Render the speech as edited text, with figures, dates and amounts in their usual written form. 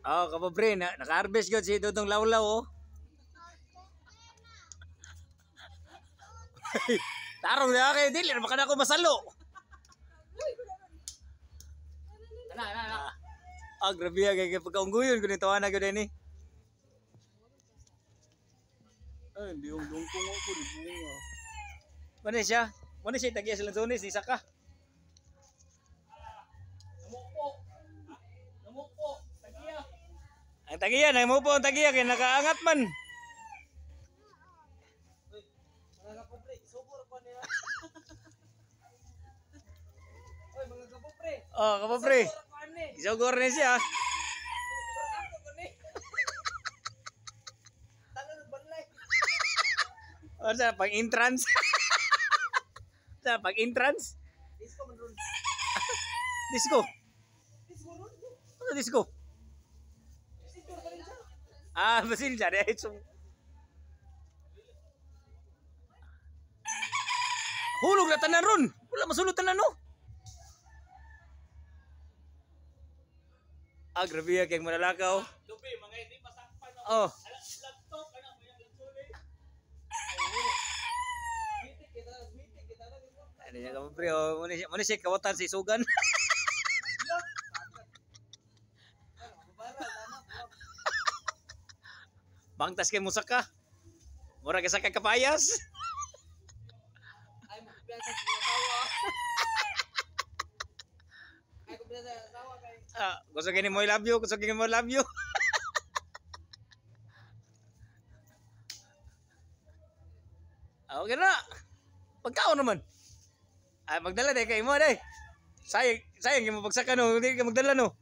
Oh, kapobre, na, naka-harvest gyud si Dodong Lawlaw oh. Tarong na kay dili na baka na ako masalo. Ana, ana, ana. Ah, grabe ah, kay pagkaungguyon kun tawa na gyud ni. Ay, hindi yung dungkong ako, di bunga. Mano siya? Mano siya tagiya sa lansones ni saka. Namupo. Namupo. Tagiya. Ang tagiya na mo po ang tagiya kay nakaangat man. Uy, mga kapopre, subor pa nila. Uy, mga kapopre. Oh, kapobre. Subor pa ni. Isugor ni siya. Ako ko ni. Talo ng banlay. O sa pag entrance. Sa pag entrance, Disco man ron. Disco. Disco ron. Ano disco? Disco pa rin siya. Ah, basil siya. Diretso. Hulog na tanan ron. Wala masulod tanan no. Ah, grabe ah, kay malalakaw. Lupi, mga hindi pasakpan. Oh. Laptop, ano, may laptop. Mitik kita, mitik kita. Ano niya ka pre, oh, muna siya kawatan sa isugan. Bangtas kay musaka. Mura ka sa kapayas. Ay, magpiyansa sa asawa. Ay, kumpiyansa sa asawa kay. Ah, gusto gini mo I love you, gusto gini mo I love you. Ah, okay na. Pagkaon naman. Ay, magdala day kay mo day. Sayang, sayang kay mabagsakan no, hindi ka magdala no.